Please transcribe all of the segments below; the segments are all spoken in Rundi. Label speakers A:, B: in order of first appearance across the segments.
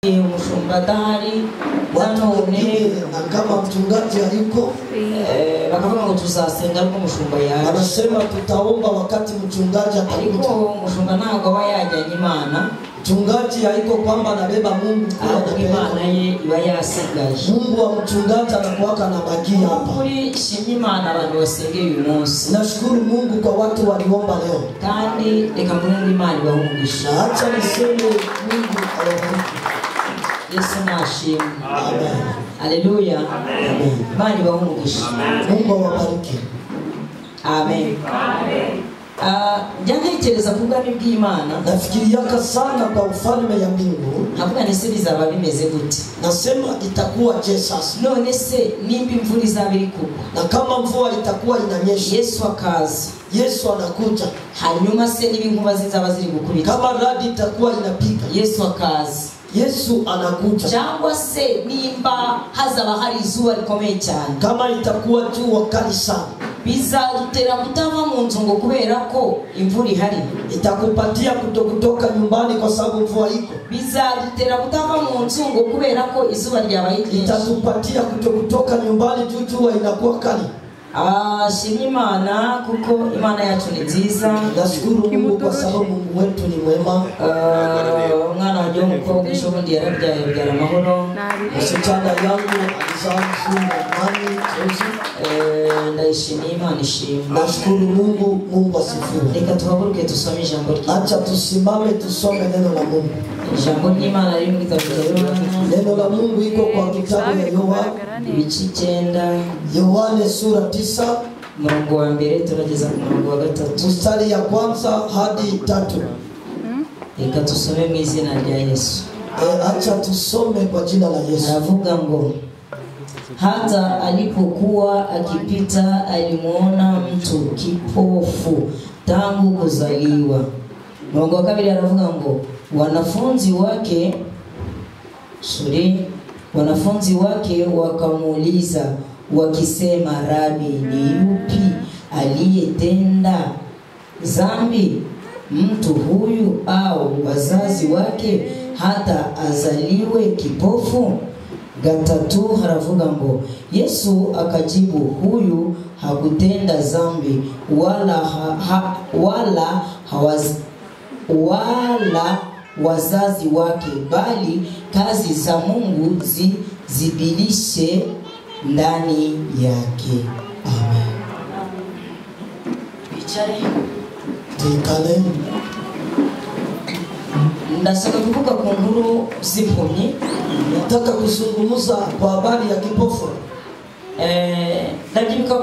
A: Umushumba adahari
B: Watu
A: nanone
B: wengine na kama mchungaji hayuko,
A: bakavuga ngo tuzasenga ariko umushumba yaje.
B: Anasema tutaomba wakati mchungaji
A: Ariko
B: atakuja.
A: umushumba ntabwo aba yajyanye Imana.
B: Mchungaji haiko kwamba anabeba Mungu kule
A: Ahubwo
B: anapeleka.
A: Imana ye iba yasigaye.
B: Mungu wa mchungaji anakuwaka na maji hapa.
A: Kuri shimye Imana abantu basengeye uyu munsi.
B: Nashukuru Mungu kwa watu waliomba leo.
A: Kandi reka mvuge ngo Imana ibahe umugisha.
B: Na acha niseme Mungu awabariki.
A: Yesu nashimwe.
B: Amen.
A: Haleluya.
B: Amen.
A: Imana ibahe umugisha.
B: Mungu awabariki.
A: Amen. Njya ntekereza ku bwami bw'Imana.
B: Nafikiriaka sana kwa ufalme ya mbingu.
A: Nkavuga nti se bizaba bimeze gute?
B: Nasema itakuwa je sasa?
A: None se nimba imvura izaba iri kugwa,
B: Na kama mvua itakuwa inanyesha,
A: Yesu akaza,
B: Yesu anakuja.
A: Hanyuma se niba inkuba zizaba ziri gukubita,
B: Kama radi itakuwa inapiga,
A: Yesu akaza.
B: Yesu anakuja.
A: Cyangwa se nimba hazaba hari izuba rikomeye cyane,
B: Kama itakuwa jua kali sana,
A: bizadutera kutava mu nzu ngo kubera ko imvura ihari.
B: Itakupatia kutokutoka nyumbani kwa sababu mvua iko.
A: Bizadutera kutava mu nzu ngo kubera ko izuba ryabaye ryinshi.
B: Itatupatia kutokutoka nyumbani juu jua inakuwa kali.
A: Shimye Imana kuko Imana yacu ni nziza.
B: Nashukuru Mungu kwa sababu Mungu wetu ni mwema.
A: Umwana wanjye w'umukobwa ejo bundi yarabyaye abyara amahoro.
B: Msichana yangu alizaa mzuri na amani juzi.
A: Ndayishimiye Imana ishimwe.
B: Nashukuru Mungu, Mungu asifiwe.
A: Reka tuhaguruke tusome ijambo ry'Imana.
B: Acha tusimame tusome neno la Mungu.
A: Ijambo ry'Imana riri mu gitabo cya Yohana.
B: Neno la Mungu iko kwa kitabu ya Yohana.
A: Ibice 9.
B: Yohane sura 9.
A: Murongo wa mbere turageza ku murongo wa 3.
B: Mstari ya kwanza hadi 3.
A: Reka tusome mu izina rya Yesu.
B: Acha tusome kwa jina la Yesu.
A: Aravuga ngo hata alipokuwa akipita alimuona mtu kipofu tangu kuzaliwa. Murongo wa 2 aravuga ngo wanafunzi wake wakamuuliza wakisema, Rabi, ni yupi aliyetenda dhambi, mtu huyu au wazazi wake, hata azaliwe kipofu? 3 haravuga ngo Yesu akajibu, huyu hakutenda dhambi wala wazazi wake, bali kazi za Mungu zibilishe ndani yake. Amen. Bichare.
B: Tuikale.
A: Ndashaka kuvuga ku nkuru z'impumyi.
B: Nataka kuzungumza kwa habari ya kipofu.
A: Ndabyibuka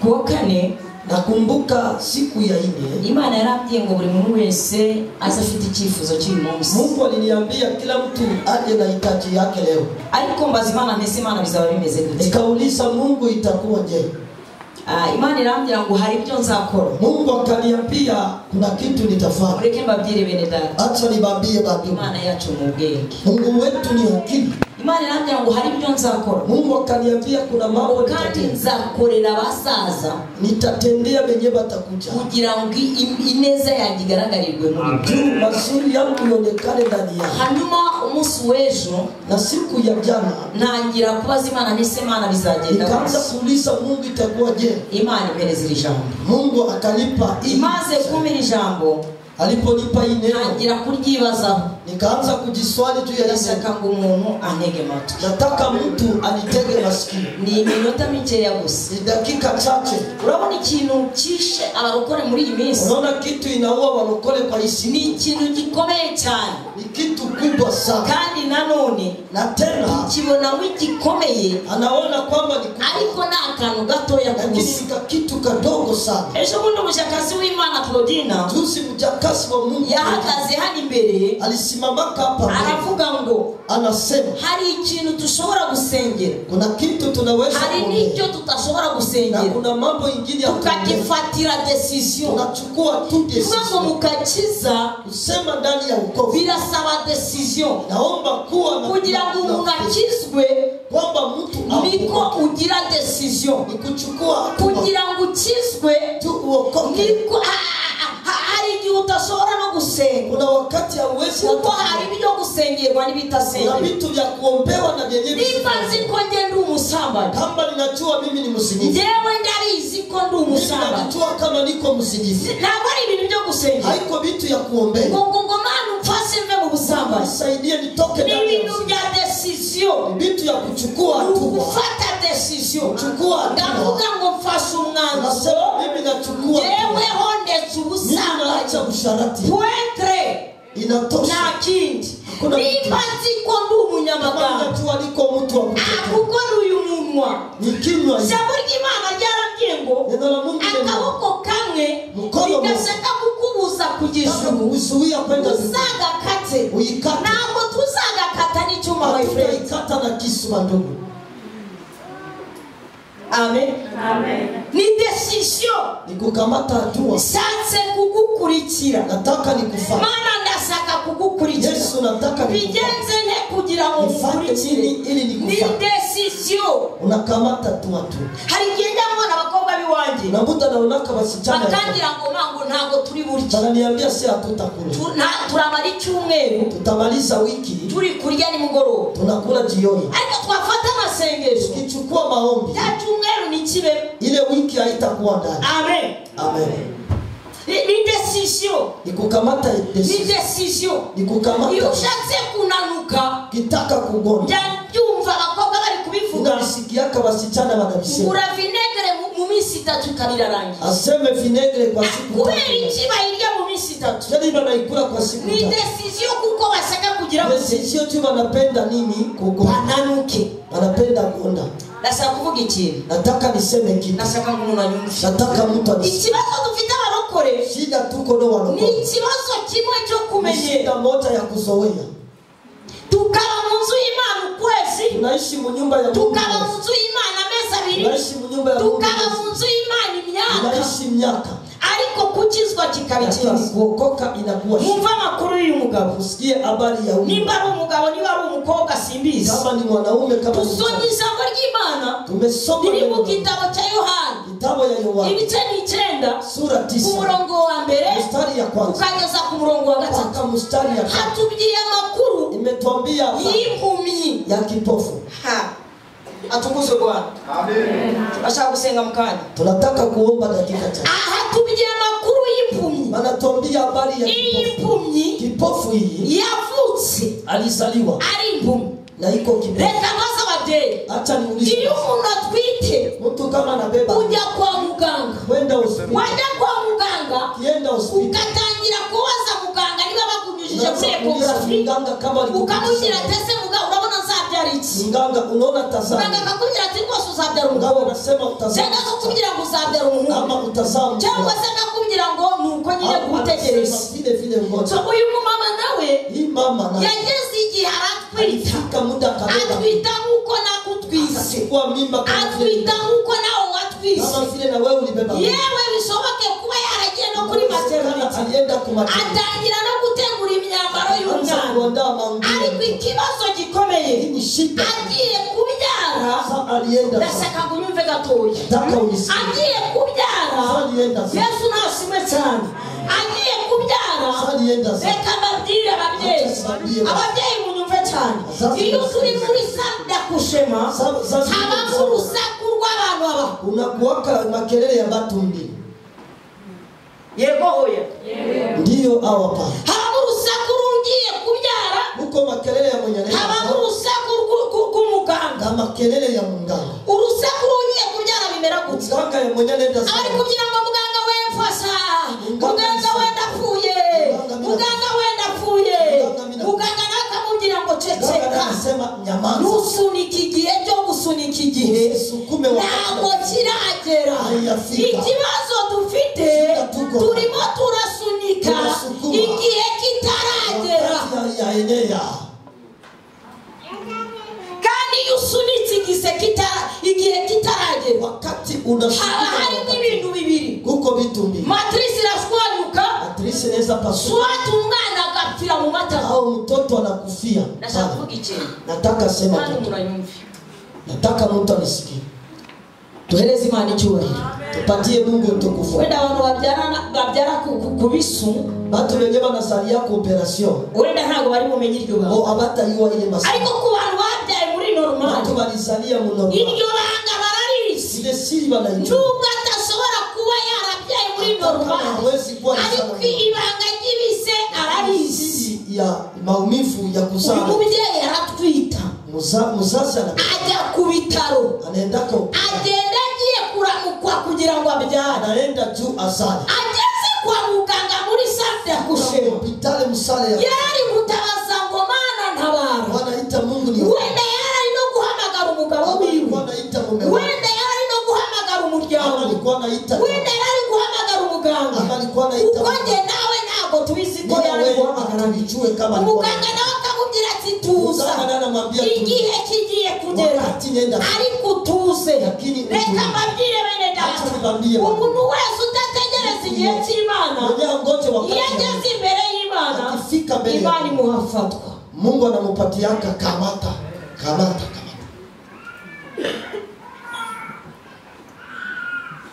A: ku wa kane.
B: Nakumbuka siku ya 4.
A: Imana yarambwiye ngo buri muntu wese aze afite icyifuzo cy'uyu munsi.
B: Mungu aliniambia kila mtu aje na hitaji yake leo.
A: Ariko mbaza Imana mbese Imana bizaba bimeze gute?
B: Nikauliza Mungu itakuwa je?
A: Imana irambwira ngo hari ibyo nzakora.
B: Mungu akaniambia kuna kitu nitafanya.
A: Mureke mbabwire bene data.
B: Acha nibambie baba.
A: Imana yacu mu bwenge.
B: Mungu wetu ni akili.
A: Imana irambwira ngo hari ibyo nzakora.
B: Mungu akaniambia kuna mambo
A: kandi nzakorera abasaza.
B: Nitatendea wenye batakuja.
A: Kugira ngo ineza yanjye igaragarirwe muri bo.
B: Juu mazuri yangu ionekane ndani yao.
A: Hanyuma umunsi w'ejo
B: na siku ya jana
A: ntangira kubaza Imana nese Imana bizagenda.
B: Nikaanza kuuliza Mungu itakuwa je?
A: Imana impereza iri jambo.
B: Mungu akanipa hii.
A: Imaze kumpa iri jambo,
B: aliponipa hii neno,
A: ntangira kuryibazaho.
B: Nikaanza kujiswali juu ya
A: Ndashaka ngo umuntu antege amatwi.
B: Nataka mtu anitege masikio.
A: Ni iminota mikeya gusa.
B: Ni dakika chache.
A: Urabona ikintu cyishe abarokore muri iyi minsi?
B: Unaona kitu inaua walokole kwa hii siku?
A: Ni ikintu gikomeye cyane.
B: Ni kitu kubwa sana.
A: Kandi nanone
B: na tena
A: kibona gikomeye,
B: anaona kwamba ni kubwa.
A: Ariko ni akantu gatoya gusa.
B: Lakini kitu kadogo sana.
A: Ejo bundi umushakasi w'Imana Claudina,
B: juzi mjakasi wa Mungu
A: yahagaze hano imbere,
B: alisimamaka hapa mbele.
A: Aravuga ngo
B: anasema
A: hari ikintu dushobora gusengera,
B: kuna kitu tunaweza
A: hari
B: kuongea,
A: n'icyo tutashobora gusengera,
B: na kuna mambo ingine ya
A: tukagifatira decision,
B: tunachukua tu decision.
A: Tuvuga ngo mukakiza,
B: kusema ndani ya wokovu
A: birasaba decision.
B: Naomba kuwa na
A: kugira ngo umuntu akizwe,
B: kwamba mtu
A: niko ugira decision,
B: ni kuchukua hatua.
A: Kugira ngo ukizwe
B: tu uokoke,
A: niko hari igihe udashobora no gusenga.
B: Kuna wakati hauwezi
A: kuko
B: hata
A: hari ibyo gusenga ibisengerwa
B: Kuna
A: n'ibitasengerwa.
B: vitu vya kuombewa na vyenyewe.
A: Nimba nzi ko nge ndi umusambanyi,
B: Kama ninajua mimi ni mzinifu,
A: ngewe ndabizi ko ndi
B: mimi
A: umusambanyi,
B: najua kama niko mzinifu,
A: ntabwo ari ibintu byo gusengera
B: haiko vitu ya kuombea.
A: ngo ngo ngo Mana umfashe mve mu busambanyi.
B: Nisaidie nitoke
A: Ni
B: ndani ya
A: ibintu
B: uzinzi.
A: bya decision,
B: Ni vitu ya kuchukua hatua,
A: gufata decision.
B: kuchukua hatua.
A: Ndavuga ngo mfashe umwanzuro,
B: Nasema mimi nachukua hatua.
A: ngeweho ndetse
B: Mimi
A: ubusambanyi
B: naacha usharati,
A: point
B: inatosha.
A: nta kindi.
B: Hakuna
A: Nimba nzi ko ndi
B: Kama
A: umunyamagambo,
B: ninajua niko mtu wa kutetea,
A: kuko ni uyu munwa,
B: ni kinywa hiki.
A: Ijambo ry'Imana ryarambwiye ngo
B: Neno la Mungu lina
A: akaboko kamwe
B: Mkono mmoja.
A: rigashaka kukubuza kujya
B: Kama
A: ijuru,
B: kuzuia kwenda mbinguni,
A: uzagakate.
B: uikate.
A: Ntabwo tuzagakata n'icyuma, my friend.
B: Hatutaikata na kisu, ndugu.
A: Amen. Ni decision.
B: Ni kukamata hatua.
A: Nshatse kugukurikira,
B: Nataka nikufuate
A: Mana, ndashaka kugukurikira,
B: Yesu, nataka nikufuate.
A: bigenze nte kugira ngo
B: Nifanye
A: ngukurikire?
B: nini ili
A: Ni
B: nikufuate?
A: decision.
B: Unakamata hatua tu.
A: Hari igihe njya mbona abakobwa b'iwanjye
B: Unakuta naonaka wasichana
A: bakangira ngo mango ntabwo turi burye,
B: wananiambia si hatutakula,
A: turamara icyumweru
B: tutamaliza wiki
A: turi kurya nimugoroba,
B: tunakula jioni.
A: ariko twafata amasengesho,
B: Tukichukua maombi
A: cya cyumweru ntikibemo.
B: ile wiki haitakuwa ndani.
A: Amen.
B: Amen.
A: Ni decision.
B: Ni kukamata
A: Ni
B: decision,
A: decision.
B: ni
A: Iyo
B: kukamata.
A: ushatse kunanuka,
B: Kitaka kugonja,
A: njya mbyumva abakobwa bari kubivuga,
B: unasikiaka wasichana wanabisema,
A: ngura vinegere mu minsi 3 ikaba irarangiye.
B: aseme vinegre kwa siku
A: Kubera
B: tatu.
A: iki bayirya mu minsi 3?
B: Yaani wanaikula kwa siku
A: Ni
B: tatu.
A: decision kuko bashaka kugira ngo
B: Decision tu wanapenda nini? Kugonda.
A: bananuke.
B: Wanapenda gonda.
A: Ndashaka kuvuga ikintu,
B: Nataka niseme kitu.
A: ndashaka ngo umuntu anyumve.
B: Nataka mtu anisikie.
A: Ikibazo dufite abarokore
B: Shida tuko no
A: ni
B: wanokore.
A: ikibazo kimwe cyo
B: Ni
A: kumenyera.
B: shida moja ya kuzoea.
A: Tukaba mu nzu y'Imana ukwezi,
B: Tunaishi mu nyumba ya Mungu.
A: tukaba mu nzu y'Imana amezi 2,
B: Tunaishi mu nyumba ya Mungu.
A: tukaba mu nzu y'Imana imyaka,
B: Tunaishi miaka.
A: ariko kukizwa kikaba
B: Lakini
A: ikibazo.
B: kuokoka inakuwa shida.
A: Mwumve amakuru y'uyu mugabo,
B: Usikie habari ya huyu.
A: nimba ari umugabo niba ari umukobwa simbizi.
B: Kama ni mwanaume kama ni
A: Dusomye
B: msichana.
A: ijambo ry'Imana
B: Tumesoma
A: riri mu
B: neno.
A: gitabo cya Yohana
B: Kitabu ya Yohana
A: ibice ni 9,
B: sura
A: ku
B: 9
A: murongo wa mbere
B: mstari ya kwanza
A: ukageza ku murongo wa 3.
B: mpaka mstari ya tatu.
A: Hatubwiye amakuru
B: Imetuambia habari
A: y'impumyi.
B: ya kipofu.
A: Ha. Atukuzwe Bwana. Bashaka gusenga mu kanya.
B: Tunataka kuomba dakika chache.
A: Hatubwiye amakuru y'impumyi.
B: Anatuambia habari ya
A: Iyi
B: kipofu.
A: mpumyi
B: Kipofu hii
A: yavutse
B: alizaliwa
A: ari impumyi.
B: na iko kipofu.
A: Reka maze ababyeyi,
B: Acha niulize,
A: iyo umuntu atwite
B: mtu kama anabeba
A: ujya kwa muganga,
B: kwenda hospitali,
A: wajya kwa muganga
B: kienda hospitali,
A: ugatangira kubaza muganga niba bakunyujije muri
B: unaanza kuuliza
A: ekografi,
B: mganga kama
A: ukamubwira
B: alikupitisha.
A: ati ese muganga urabona nzabyara iki?
B: Mganga unaona
A: Muganga
B: tazama,
A: akakubwira ati rwose uzabyara
B: mganga
A: umukobwa,
B: anasema utazaa
A: cyangwa akakubwira ngo uzabyara umuhungu,
B: ama utazaa
A: cyangwa
B: mtoto,
A: se akakubwira ngo ni uko nyine
B: Ama
A: gutegereza.
B: anasema vile vile ngoja.
A: So uyu mumama nawe
B: Hii mama na
A: yageze igihe aratwita,
B: alifika muda akabeba,
A: atwita nk'uko nakutwise,
B: akachukua mimba kama vile
A: atwita nk'uko nawe watwise.
B: kama vile na wewe ulibeba mimba.
A: Yewe bishoboke kuba yaragiye no kuri
B: Inawezekana
A: maternity,
B: alienda ku maternity,
A: atangira no gutegura imyambaro
B: anza
A: y'umwana,
B: kuandaa manguo.
A: ariko ikibazo gikomeye,
B: Hii ni shida.
A: agiye kubyara.
B: Sasa alienda sasa.
A: Ndashaka ngo unyumve gatoya.
B: Nataka unisikie.
A: Agiye kubyara,
B: Sasa alienda sasa.
A: Yesu nashimwe cyane, agiye kubyara.
B: Sasa alienda sasa.
A: Reka mbabwire ababyeyi, ababyeyi munyumve cyane, iyo turi muri salle d'accouchement habamo urusaku rw'abantu aba
B: Unakuwaka makelele ya watu mbili,
A: yego hoya,
B: ndiyo au hapana?
A: habamo urusaku rugiye kubyara,
B: Huko makelele ya mwenye
A: habamo
B: anaweza
A: urusaku rw'umuganga.
B: na makelele ya munganga.
A: Urusaku rugiye kubyara bimera gutya,
B: Muganga ya mwenye anaenda
A: ari
B: sana.
A: kugira ngo muganga we mfasha, muganga we ndapfuye, muganga we ndapfuye, muganga nawe akamubwira ngo
B: Muganga
A: ceceka,
B: anasema nyamaza,
A: ntusunike igihe cyo gusunika igihe
B: usukume
A: ntabwo
B: wakati
A: kiragera.
B: Haiyafika.
A: Ikibazo dufite, turimo turasunika
B: Tunasukuma.
A: igihe kitaragera.
B: wakati yaenea.
A: Kandi iyo usunitse igihe kitaragera,
B: Wakati
A: haba
B: unasukuma
A: harimo
B: wakati.
A: ibintu bibiri,
B: Kuko vitu mbili,
A: matrice irashwanyuka,
B: matrisi inaweza pasuka
A: swati umwana agapfira mu matako.
B: au mtoto anakufia
A: Ndashaka
B: pale.
A: kuvuga ikintu
B: Nataka sema
A: kandi
B: kitu,
A: muranyumve.
B: nataka mtu anisikie.
A: Duhereze Imana icyubahiro.
B: Tupatie Mungu utukufu.
A: Wenda abantu babyara ku bisu,
B: Batu wenye banasalia ku operation
A: wenda ntabwo bari bumenye iryo banga.
B: o abatayuwa ile masomo.
A: Ariko ku bantu babyaye muri normal,
B: Batu balisalia mu normal,
A: iryo banga bararizi.
B: ile siri banaijua.
A: Nubwo atashobora kuba yarabyaye muri normal,
B: Hawezi kuwa
A: ariko ibanga ry'ibise ararizi.
B: siri ya maumivu ya
A: Uyu
B: kuzaa.
A: mubyeyi aratwita,
B: Muzazi
A: ajya ku bitaro,
B: anaendaka,
A: agenda agiye kuramukwa kugira ngo abyare.
B: anaenda tu azale.
A: Ageze kwa muganga muri salle d'accouchement,
B: Hospitali msale ya
A: yari gutabaza ngo Mana ntabara.
B: wanaita Mungu ni
A: Wenda yari no guhamagara umugabo wiwe,
B: alikuwa anaita mume wake,
A: wenda yari no guhamagara umuryango,
B: alikuwa anaita
A: wenda yari guhamagara umuganga.
B: ama alikuwa anaita
A: Kuko njye nawe ntabwo tubizi ko yari
B: wewe
A: guhamagara.
B: hatujue kama alikuwa
A: Umuganga nawe akamubwira ati tuza,
B: Muganga nawe anamwambia tuza.
A: igihe kigiye kugera,
B: Wakati nenda.
A: ariko utuze.
B: Lakini
A: Reka
B: utuze.
A: mbabwire bene data,
B: Acha nibambie baba.
A: umuntu wese udategereza igihe cy'Imana,
B: mwenyewe ngoje
A: iyo
B: wakati
A: ageze imbere y'Imana,
B: akifika mbele ya
A: Imana imuhafatwa.
B: Mungu anamupatiaka kamata kamata kamata.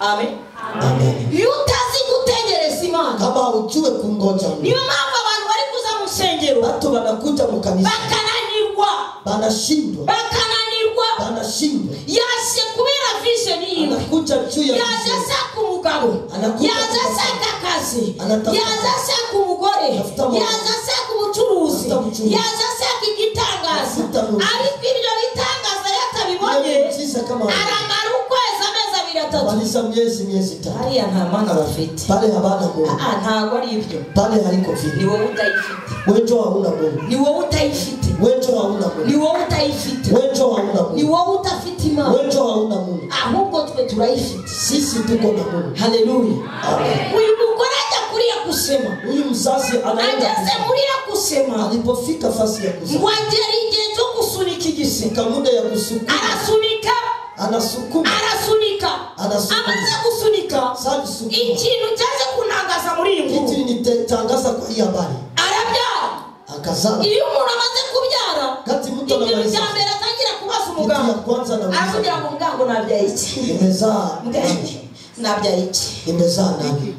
A: Amen.
B: Amen.
A: Iyo utazi gutegereza Imana,
B: Kama ujue kungoja Mungu.
A: niyo mpamvu abantu bari kuza mu nsengero
B: Watu wanakuja mkanisa
A: bakananirwa,
B: banashindwa,
A: bakananirwa.
B: banashindwa.
A: Yaje kubera vision yiwe,
B: Anakuja juu ya
A: yaje
B: vision.
A: ashaka umugabo,
B: Anakuja
A: yaje ashaka akazi,
B: Anatafuta.
A: yaje ashaka umugore,
B: Atafuta umugore.
A: yaje ashaka ubucuruzi,
B: Atafuta ubucuruzi.
A: yaje ashaka igitangaza.
B: Atafuta ubucuruzi.
A: Ariko ibyo bitangaza iyo atabibonye,
B: Ile miujiza kama
A: aramara ukwezi, amezi abiri, atatu.
B: maliza miezi 3
A: Hariya nta mana bafite.
B: pale habana Mungu,
A: Ah, ntabwo ari ibyo.
B: pale haiko
A: Ni
B: vile.
A: wowe utayifite,
B: Wewe ndio hauna Mungu,
A: ni wowe utayifite,
B: wewe ndio hauna Mungu,
A: ni wowe utayifite,
B: wewe ndio hauna
A: ni
B: Mungu,
A: wowe udafite Imana.
B: wewe ndio hauna Mungu.
A: Ahubwo twe turayifite.
B: Sisi tuko na Mungu.
A: Haleluya.
B: Amen.
A: Uyu mugore ajya kuriya kusema,
B: Huyu mzazi anaenda
A: ageze muri ya kusema,
B: alipofika fasi ya kuzaa,
A: ngo agere igihe cyo gusunika igise,
B: fika muda ya kusukuma,
A: arasunika,
B: anasukuma,
A: arasunika,
B: Arasunika.
A: amaze gusunika,
B: sasa sukuma.
A: ikintu cyaje kuntangaza muri iyi nkuru,
B: Kitu nitangaza kwa hii habari,
A: arabyara.
B: akazaa.
A: Iyo umuntu amaze kubyara,
B: Kati mtu
A: ikintu
B: anamaliza
A: cya mbere atangira kubaza
B: kitu ya
A: umuganga,
B: kwanza
A: aramubwira
B: anauliza
A: ngo muganga nabyaye iki?
B: nimezaa
A: Muganga,
B: nani?
A: nabyaye iki?
B: Nimezaa nani?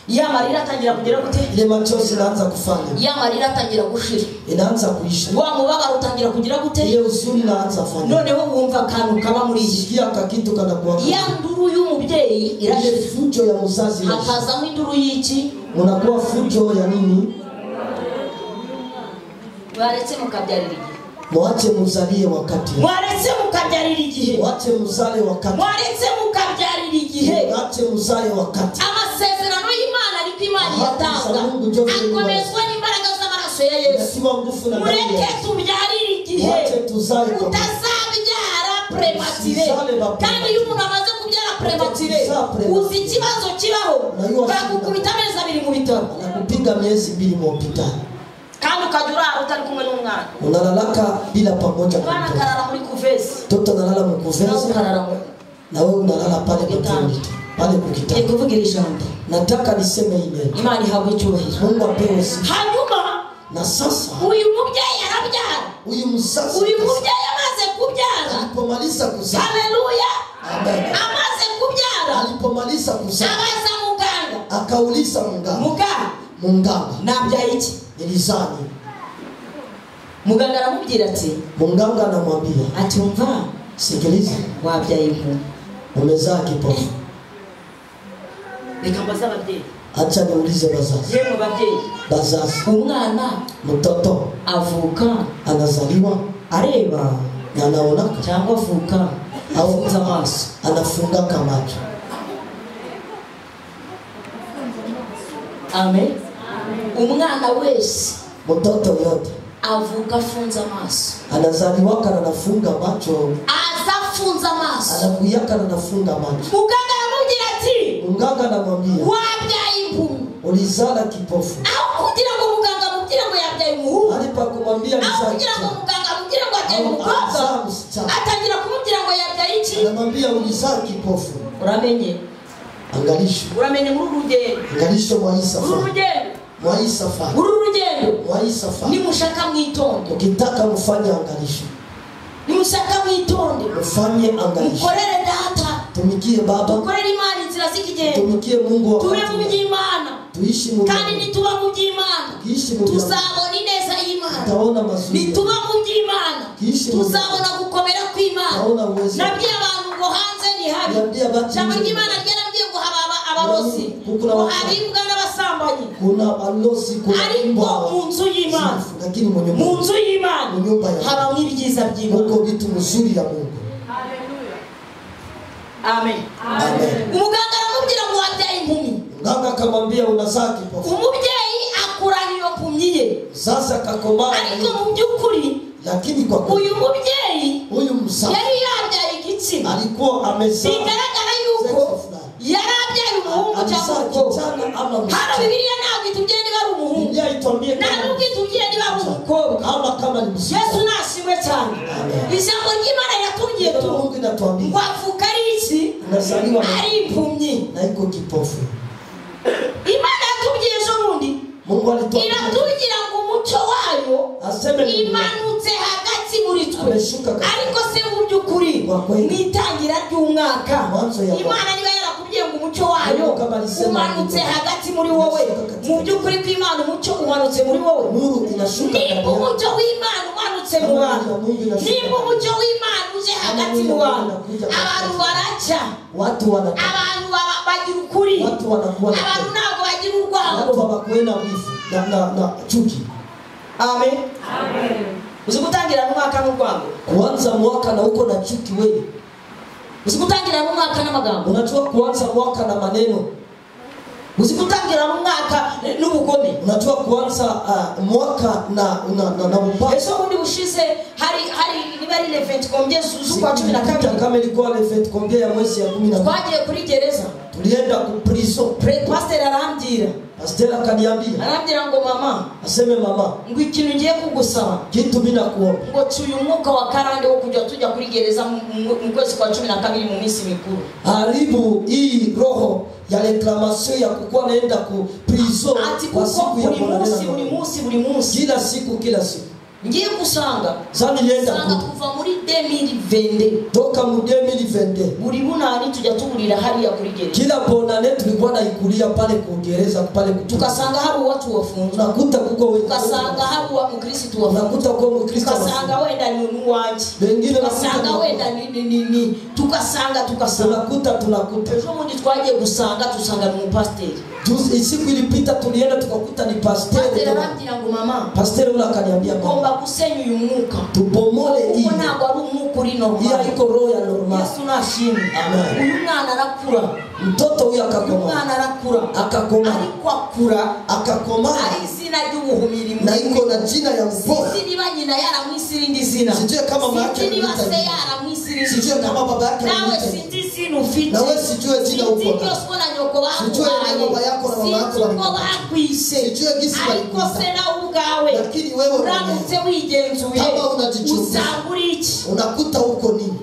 A: Ya marira atangira kugera gute?
B: Ile machozi inaanza kufanya,
A: Ya marira atangira gushira,
B: inaanza kuisha,
A: wa mubabaro utangira kugira gute?
B: ile huzuni inaanza fanya,
A: Noneho wumva akantu kaba muri iyi
B: sikia kakitu kanakuwa
A: ya nduru y'umubyeyi
B: ile
A: irashira,
B: fujo ya mzazi inaisha.
A: hakazamo induru y'iki?
B: Unakuwa fujo ya nini?
A: Mwaretse mukabyarira igihe,
B: Mwache mzalie wakati,
A: mwaretse mukabyarira igihe,
B: mwache mzale wakati,
A: mwaretse mukabyarira igihe.
B: mwache mzale wakati.
A: Amasezerano y'Imana niko Imana iyatanga, akomezwa n'imbaraga z'amaraso ya Yesu.
B: Inatiwa nguvu na damu ya
A: Mureke
B: Yesu.
A: tubyarire igihe,
B: Mwache tuzae kwa
A: utazabyara prematire. Kandi iyo umuntu amaze kubyara prematire, uzi ikibazo kibaho, bagukubita amezi abiri mu bitaro,
B: anakupiga miezi 2 mu hospitali,
A: kandi ukajya urara utari kumwe n'umwana.
B: unalalaka bila pamoja na
A: Umwana
B: mtoto.
A: akarara muri kuvesi,
B: Mtoto analala
A: nawe
B: mkuvezi
A: ukarara mu
B: na wewe unalala pale
A: Kitanda.
B: kutindi pale
A: Ngiye
B: kukitanda.
A: kuvuga iri jambo,
B: Nataka niseme hii neno,
A: Imana ihabwe icyubahiro.
B: Mungu apewe sifa.
A: Hanyuma
B: Na sasa
A: uyu mubyeyi arabyara,
B: huyu mzazi
A: uyu mubyeyi amaze kubyara,
B: alipomaliza kuzaa,
A: haleluya,
B: amen,
A: amaze kubyara
B: alipomaliza kuzaa
A: abaza muganga,
B: akauliza munganga,
A: muganga
B: munganga,
A: nabyaye iki?
B: nilizaa nini?
A: Muganga aramubwira ati,
B: Munganga anamwambia
A: ati umva,
B: sikiliza,
A: wabyaye impumyi.
B: umezaa kipofu.
A: Reka mbaze ababyeyi,
B: Acha niulize bazazi,
A: yemwe babyeyi,
B: bazazi,
A: umwana
B: mtoto
A: avuka
B: anazaliwa
A: areba
B: na anaonaka
A: cyangwa avuka afunze amaso?
B: anafungaka macho.
A: Amen. Umwana wese
B: Mtoto yote
A: avuka afunze amaso,
B: anazaliwaka na anafunga macho,
A: aza afunze amaso.
B: anakuyaka na anafunga macho.
A: Muganga aramubwira ati
B: Munganga anamwambia
A: wabyaye impumyi.
B: ulizala kipofu.
A: Aho kugira ngo muganga amubwire ngo yabyaye umuhungu,
B: Alipa kumwambia
A: aho
B: alizaa
A: kugira ngo
B: msichana,
A: muganga amubwire ngo yabyaye
B: au
A: umukobwa,
B: alizaa msichana,
A: atangira kumubwira ngo yabyaye iki?
B: anamwambia ulizaa kipofu.
A: Uramenye,
B: Angalisho,
A: uramenye muri uru rugendo,
B: angalisho mwa hii
A: uru
B: safari,
A: rugendo,
B: mwa hii safari,
A: uru rugendo,
B: mwa hii safari.
A: nimushaka mwitonde,
B: Ukitaka mfanye angalisho,
A: nimushaka mwitonde,
B: mfanye angalisho,
A: mukorere data,
B: Tumikie Baba,
A: Dukorere Imana inzira z'ikigenda.
B: Tumikie Mungu
A: Tube
B: wakati
A: mu by'Imana.
B: Tuishi mu
A: Kandi nituba mu by'Imana
B: tuishi mu
A: tuzabona ineza y'Imana.
B: Tutaona mazuri.
A: Nituba mu by'Imana tuzabona gukomera kw'Imana. Nabwiye abantu ngo hanze ni habi. Ijambo ry'Imana ryarambwiye ngo haba abarozi, ngo haba imbwa n'abasambanyi.
B: Kuna alosi, kuna
A: ariko mu nzu y'Imana,
B: lakini mu
A: nzu y'Imana habamo ibyiza by'Imana,
B: huko vitu mzuri ya Mungu.
A: Amen.
B: Amen.
A: Umuganga aramubwira ngo wabyaye impumyi.
B: Mganga akamwambia unazaa kipofu.
A: Umubyeyi akurana iyo mpumyi ye.
B: Sasa akakomaa.
A: Ariko mu by'ukuri,
B: lakini kwa kweli
A: uyu mubyeyi
B: huyu mzazi
A: yari yabyaye igitsina,
B: alikuwa amezaa.
A: Bigaragara yuko yari abyaye umuhungu cyangwa umukobwa. Hano Bibiliya ntabwo itubwiye niba ari umuhungu, ntabwo itubwiye niba ari umukobwa.
B: Kama ni msichana.
A: Yesu nashimwe cyane. Ijambo ry'Imana riratubwiye tu ngo avuka ari iki? Ari impumyi
B: na iko kipofu.
A: Imana yatubwiye ejo bundi,
B: Mungu alitubwira
A: iratubwira ngo umucyo wayo imanutse hagati muri twe. Ariko se mu by'ukuri mu itangira ry'umwaka Imana niba yarakubwiye ngo umucyo wayo umanutse hagati muri wowe, mu by'ukuri ko Imana umucyo umanutse muri wowe. Nimba umucyo w'Imana umanutse mu bantu, nimba umucyo w'Imana uje hagati mu bantu, abantu baracya, abantu bagira ukuri, abantu ntabwo bagira urwango,
B: na chuki.
A: Amen. Amen. Usikutangira umwaka n'urwango.
B: Kuanza mwaka na uko na chuki wewe.
A: Usikutangira umwaka n'amagambo.
B: Unajua kuanza mwaka na maneno.
A: Usikutangira umwaka n'ubugome.
B: Unajua kuanza mwaka na upanga.
A: Eso bundi bushize hari niba ari le 20 combien z'ukwa 12
B: kama ilikuwa le 20 combien ya mwezi ya 12.
A: Twagiye kuri gereza.
B: Tulienda ku prison.
A: Pastor arambwira.
B: Pastor akaniambia.
A: Arambwira ngo mama,
B: aseme mama,
A: ngo ikintu ngiye kugusaba,
B: kitu mimi nakuomba,
A: ngo tuyu mwuka wa karande wo kujya tujya kuri gereza mu kwezi kwa 12 mu minsi mikuru.
B: Haribu hii roho ya reclamation ya kukuwa naenda ku prison kwa siku ya
A: buri munsi buri munsi,
B: kila siku kila siku.
A: Ngiye gusanga
B: sasa nilienda
A: kuva muri 2020
B: toka mu 2020
A: buri bunani tujya tuburira hariya kuri gereza.
B: Kila bonane tulikuwa naikulia pale ku gereza pale,
A: tukasanga hari watu wafunzwe,
B: tunakuta kuko wewe,
A: tukasanga hari wa mkristo wafunzwe,
B: tunakuta kwa mkristo,
A: tukasanga wenda ni uwanje,
B: wengine
A: tukasanga wenda ni tukasanga tunakuta. Ejo bundi twagiye gusanga tusanga ni umupasteri.
B: Siku ilipita tulienda tukakuta ni pasteri.
A: Pasteri arambwira ngo mama,
B: pasteri ula akaniambia
A: ngomba gusenya uyu mwuka,
B: tubomole hii.
A: Kuko ntabwo ari umwuka uri normal.
B: Hii haiko roho ya normal.
A: Yesu nashimwe.
B: Amen.
A: Uyu mwana arakura.
B: Mtoto huyu akakoma.
A: Umwana arakura.
B: Akakoma.
A: Ariko akura
B: akakoma.
A: Ari izina ry'ubuhumiri
B: na iko na jina ya upofu.
A: Sinzi niba nyina yaramwise irindi zina.
B: Sijui kama mama yake.
A: Sinzi niba se yaramwise irindi zina.
B: Sijui kama baba yake.
A: Nawe sinzi izina ufite.
B: Nawe sijui jina uko.
A: Sinzi iryo so na nyoko bakuhaye.
B: Sijui baba yako na mama yako.
A: Sinzi uko bakwise.
B: Sijui gisi
A: ariko se nawe ubwawe.
B: Lakini wewe
A: uramutse wigenzuye.
B: Kama unajichunguza.
A: Usanga uri iki?
B: Unakuta uko nini?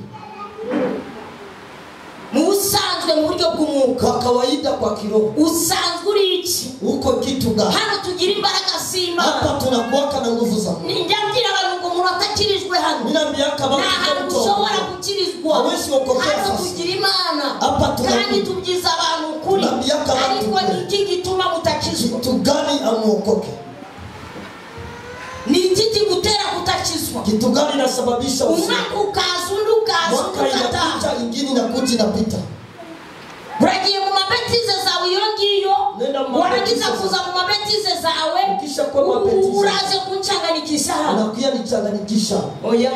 A: Musanzwe mu buryo bw'umwuka.
B: Kwa kawaida kwa kiroho.
A: Usanzwe uri iki?
B: Uko kitu gani?
A: Hano tugira imbaraga z'Imana.
B: Hapa tunakuwaka na nguvu za Mungu.
A: Ninjya mbwira abantu ngo umuntu atakirijwe hano.
B: Mimi naambia kama
A: nta ushobora gukirizwa.
B: Hawezi kuokoka.
A: Hano tugira Imana.
B: Hapa
A: kandi tubyiza abantu ukuri. Ariko ni iki gituma mutakizwa?
B: Kitu gani amuokoke?
A: Ni iki kigutera kutakizwa?
B: Kitu gani inasababisha
A: umwaka ukaza undi ukaza
B: mwaka inapita ingine inakuja inapita.
A: Uragiye mu mabetize zawe iyo ngiyo, warangiza kuza mu mabetize zawe, uraze kunchanganikisha hano.
B: Unakuja nichanganyikisha.
A: Oya.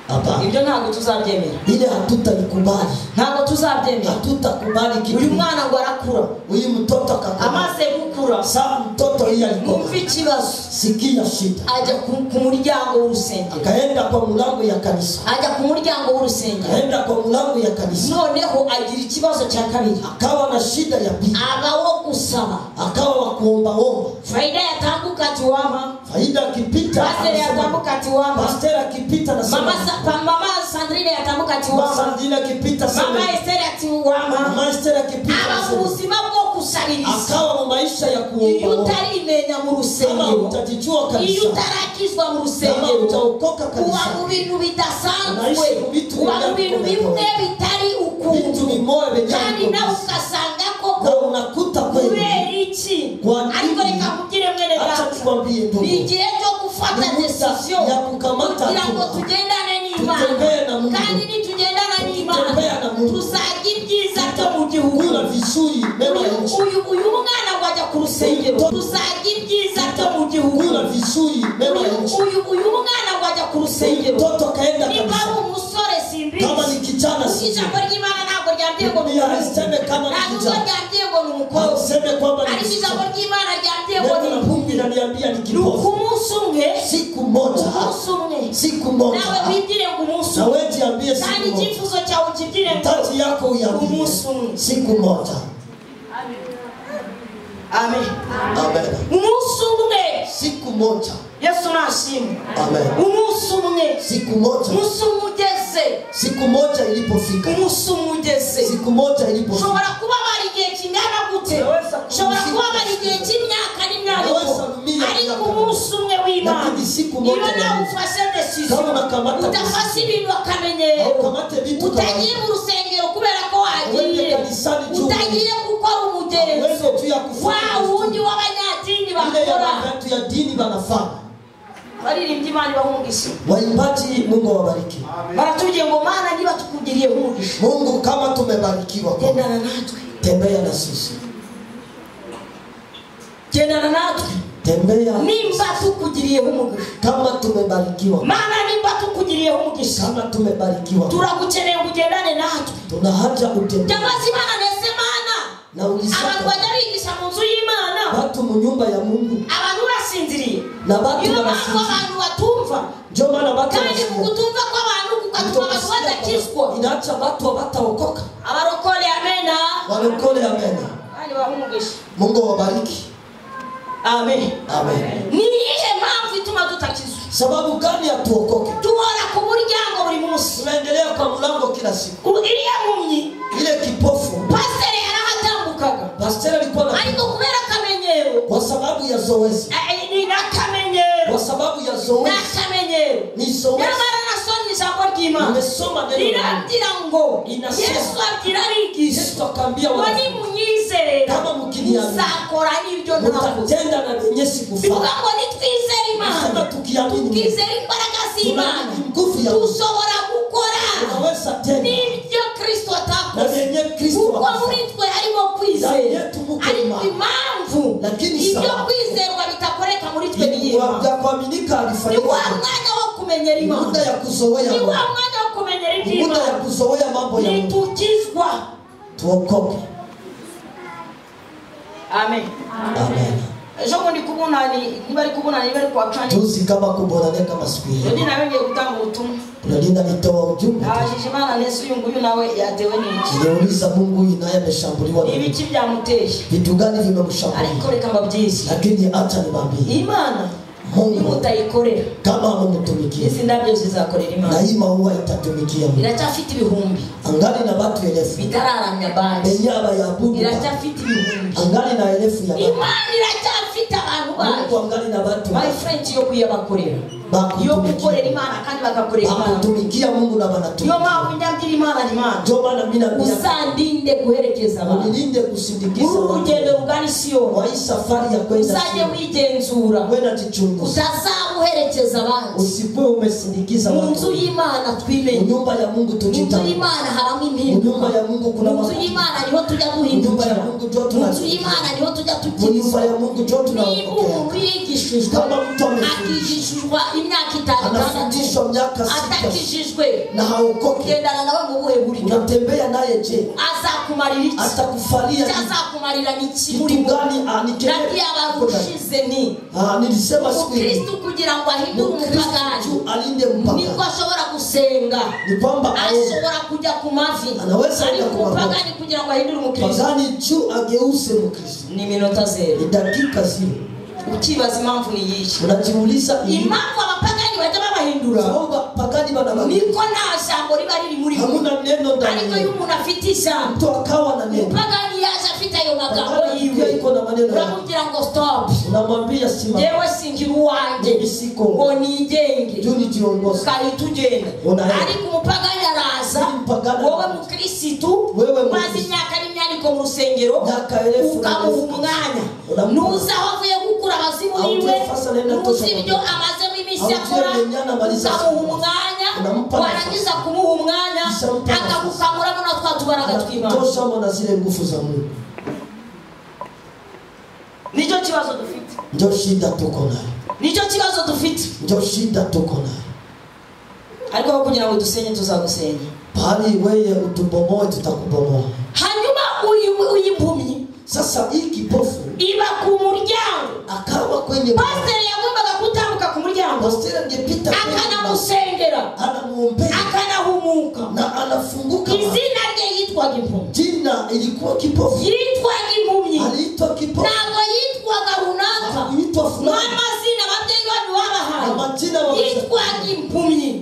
B: Hapana.
A: Ibyo ntabwo tuzabyemera.
B: Ile hatutalikubali.
A: Ntabwo tuzabyemera.
B: Hatutakubali kitu.
A: Uyu mwana ngo arakura.
B: Uyu mtoto akakura.
A: Amaze gukura.
B: Sa mtoto yeye alikuwa.
A: Mumva ikibazo.
B: Sikia shida.
A: Ajya ku muryango w'urusengero.
B: Akaenda kwa mlango ya kanisa.
A: Ajya ku muryango w'urusengero.
B: Akaenda kwa mlango ya kanisa.
A: Noneho agira ikibazo cya kabiri.
B: Akawa na shida ya pili.
A: Abawo gusaba.
B: Akawa wa kuomba omba.
A: Faida yatambuka ati wama.
B: Faida akipita,
A: Pastor yatambuka ati wama.
B: Pastor akipita na
A: mama Sandrine yatambuka ati wama.
B: Sandrine akipita sema.
A: Mama Esther ati wama.
B: Mama Esther akipita.
A: Aba mu buzima bwo kusabiriza.
B: Akawa mu maisha ya kuomba.
A: Iyo utarimenya mu rusengero.
B: Kama utajijua kanisa.
A: Iyo utarakizwa mu rusengero.
B: Kama utaokoka kanisa.
A: Uba mu bintu bidasanzwe. Uba mu bintu bimwe bitari ukuntu.
B: Vitu bimoya benye.
A: Kandi nawe ugasanga koko.
B: Na unakuta kweli.
A: Kubera iki? Ariko reka nkubwire mwene data.
B: Acha nikwambie ndugu.
A: Ni igihe cyo gufata decision
B: ya kukamata
A: kugira ngo tugendane n'Imana. Kandi nitugendana n'Imana tuzajya ibyiza byo mu gihugu.
B: Kula vizuri mema ya nchi.
A: Uyu mwana ngo ajya ku rusengero. Tuzajya ibyiza byo mu gihugu.
B: Kula vizuri mema ya nchi.
A: Uyu mwana ngo ajya ku rusengero.
B: Mtoto kaenda
A: kanisa.
B: Niba
A: ari umusore simbizi.
B: Kama ni kijana si.
A: Ijambo ry'Imana ntabwo ryambwiye ngo ni
B: aseme kama ni kijana.
A: Ntabwo ryambwiye ngo ni umukobwa.
B: Aseme kwamba ni.
A: Ariko ijambo ry'Imana ryambwiye ngo ni
B: Mungu inaniambia ni kipofu.
A: Umunsi umwe,
B: siku moja.
A: Umunsi umwe.
B: Siku moja.
A: Nawe wibwire ngo umunsi
B: umwe. Na wewe jiambie siku moja.
A: Kandi icyifuzo cyawe ukibwire ngo
B: taji yako uiambie
A: umunsi umwe.
B: Siku moja.
A: Amen.
B: Amen.
A: Umunsi umwe.
B: Siku moja.
A: Yesu nashimwe.
B: Amen.
A: Umunsi umwe.
B: Siku moja.
A: Umunsi umugeze.
B: Siku moja ilipofika.
A: Umunsi umugeze.
B: Siku moja ilipofika.
A: Ushobora kuba bari igihe kingana gute? Ushobora kuba bari igihe cy'imyaka n'imyaka. Ariko umunsi umwe w'Imana.
B: Siku moja.
A: Iyo nawe ufashe decision. Udafashe ibintu akamenyero. Utagiye mu rusengero kubera ko wagiye. Utagiye gukora umugenzo. Wa wundi w'abanyadini bakora.
B: Ile ya dini banafanya.
A: Baririmbyi Imana ibahe umugisha.
B: Waimbaji Mungu awabariki.
A: Baratubwiye ngo Mana niba tukugiriye umugisha.
B: Mungu kama tumebarikiwa.
A: Gendana natwe.
B: Tembea na sisi.
A: Gendana natwe.
B: Tembea.
A: Nimba tukugiriye umugisha.
B: Kama tumebarikiwa.
A: Mana nimba tukugiriye umugisha.
B: Kama tumebarikiwa.
A: Turagukeneye ugendane natwe.
B: Tuna haja utembee.
A: Cyangwa se Imana nese Mana.
B: Na ulisaka.
A: Abantu bajya bigisha mu nzu y'Imana.
B: Watu mu nyumba ya Mungu.
A: Abantu basinziriye.
B: Na watu
A: wanasinziriye. Abantu batumva.
B: Ndio maana watu
A: kandi kutumva kw'abantu kukatuma abantu badakizwa.
B: Inaacha watu hawataokoka.
A: Abarokole amena.
B: Warokole amena.
A: Kandi bahe umugisha.
B: Mungu awabariki.
A: Amen.
B: Amen.
A: Ni iyihe mpamvu ituma tutakizwa?
B: Sababu gani ya tuokoke?
A: Duhora ku muryango buri munsi.
B: Tunaendelea kwa mlango kila siku.
A: Iriya mpumyi,
B: ile kipofu.
A: Pastor yarahatambukaga.
B: Pastor alikuwa na
A: ariko kubera akamenyero.
B: Kwa sababu ya zoezi.
A: Ni nakamenyero.
B: Kwa sababu ya zoezi.
A: Nakamenyero.
B: Ni zoezi.
A: Nyamara nasomye ijambo ry'Imana.
B: Nimesoma neno.
A: Rirambwira ngo Yesu abwira abigishwa.
B: Yesu akaambia
A: ngo nimunyizera.
B: Kama mkiniamini.
A: Muzakora n'ibyo nakoze.
B: Mtatenda na vyenye sikufanya.
A: Bivuga ngo nitwizere Imana.
B: Sema tukiamini.
A: Tukizera imbaraga z'Imana.
B: Nguvu ya Mungu.
A: Dushobora gukora.
B: Tunaweza tena.
A: N'ibyo Kristo atakoze.
B: Na vyenye Kristo
A: Kuko muri twe harimo kwizera. Ariko impamvu
B: Lakini
A: ibyo
B: sababu
A: kwizerwa bitakoreka muri twe ni iyihe?
B: ya kuaminika alifanyika.
A: Ni wa mwanya wo kumenyera Imana.
B: Muda ya kuzoea.
A: Ni wa mwanya wo kumenyera iby'Imana.
B: Muda ya kuzoea mambo ya Mungu.
A: Nitukizwa.
B: Tuokoke.
A: Amen.
B: Amen.
A: Ejo bundi kubunani niba ari kubunani niba ari kwa kane.
B: Tuzi kama kubonane kama siku hiyo.
A: Ndi nawe ngiye gutanga ubutumwa.
B: Tunalinda nitoa ujumbe.
A: Abajije Imana nese uyu nguyu nawe yatewe n'iki?
B: Niliuliza Mungu huyu naye ameshambuliwa na
A: ibiki byamuteye?
B: Vitu gani vimemshambulia?
A: Ariko reka mbabwize.
B: Lakini acha niwaambie.
A: Imana
B: Mungu
A: mutayikorera.
B: Kama hamumtumikia.
A: Izi ndabyo zizakorera Imana.
B: Na hii maua itatumikia Mungu.
A: Iracyafite ibihumbi.
B: Angali na watu elfu.
A: Bitararamya bandi.
B: Benye abayabudu.
A: Iracyafite ibihumbi.
B: Angali na elfu ya watu.
A: Imana iracyafite abantu bayo.
B: Mungu angali na watu.
A: My friend yo kuyabakorera. Yo gukorera Imana kandi bagakorera Imana.
B: Bakutumikia Mungu na banatumikia.
A: Yo mpamvu njya Imana ni Imana.
B: Ndio maana mimi naambia
A: uzandinde guherekeza abantu.
B: Unilinde kusindikiza.
A: Urugendo rugana Siyoni.
B: Kwa hii safari ya kwenda.
A: Uzaje wigenzura.
B: Wewe najichunguza.
A: Utazabuherekeza abandi.
B: Usikuwe umesindikiza watu.
A: Mu nzu y'Imana twimenye.
B: Mu nyumba ya Mungu tujitambue.
A: Mu nzu y'Imana habamo impinduka.
B: Mu nyumba ya Mungu kuna
A: Mu nzu y'Imana niho tujya duhinduka.
B: Mu nyumba ya Mungu ndio
A: Mu nzu y'Imana niho tujya
B: Mu nyumba ya Mungu ndio
A: Niba umuntu yigishijwe
B: Kama mtu
A: akigishijwe imyaka itanu
B: anafundishwa miaka 6
A: atakijijwe
B: na haokoki,
A: ugendana nawe mu buhe buryo?
B: Unatembea naye je?
A: Azakumarira iki?
B: Atakufalia
A: iki? Azakumarira iki?
B: Kitu gani?
A: Nabwiye abantu ushize ni
B: nilisema siku hiyo
A: Kristo kugira ngo ahindure umupagani
B: alinde mpaka
A: niko ashobora gusenga,
B: ni kwamba
A: ashobora kujya ku mavi,
B: anaweza
A: ariko
B: kwenda ku mavi.
A: umupagani kugira ngo ahindure umukristo
B: pagani juu ageuze mkristo
A: ni minota 0,
B: ni dakika 0.
A: Ukibaza impamvu ni iyihe?
B: Unajiuliza
A: impamvu abapagani bajya babahindura,
B: sababu pagani wanabageuza,
A: niko nta jambo riba riri muri bo,
B: hamuna neno ndani.
A: Ariko iyo umuntu afite ijambo,
B: mtu akawa na neno,
A: umupagani yaje afite ayo magambo yiwe,
B: iko na maneno,
A: uramubwira ngo stop,
B: unamwambia simama,
A: jewe singira uwanjye ngo nigenge,
B: juu nijiongoze,
A: ukahita ugenda. Ariko umupagani araza, wowe mukirisitu maze imyaka n'imyaniko mu rusengero, ukamuha umwanya, ntuzi aho avuye gukura abazimu biwe, ntuzi ibyo amazemo iminsi akora, ukamuha umwanya, warangiza kumuha umwanya akagukamuramo na twa tubaraga tw'Imana,
B: toshamo na zile nguvu za Mungu.
A: Nicyo kibazo dufite,
B: ndio shida tuko nayo,
A: nicyo kibazo dufite,
B: ndio shida tuko nayo.
A: Ariko kugira ngo dusenye tuzagusenya,
B: pali wewe utubomoe tutakubomoa.
A: Hanyuma uyu impumyi
B: sasa hii kipofu
A: iba ku muryango,
B: akawa kwenye
A: pastor yagombaga gutambuka ku muryango,
B: pastor angepita
A: akanamusengera,
B: anamuombea,
A: akanahumuka
B: na anafunguka.
A: Izina rye yitwaga impumyi,
B: jina ilikuwa kipofu,
A: yitwaga impumyi,
B: aliitwa kipofu,
A: ntabwo yitwaga runaka,
B: yitwa fulani,
A: n'amazina ababyeyi banyu babahaye,
B: amazina
A: yitwaga impumyi.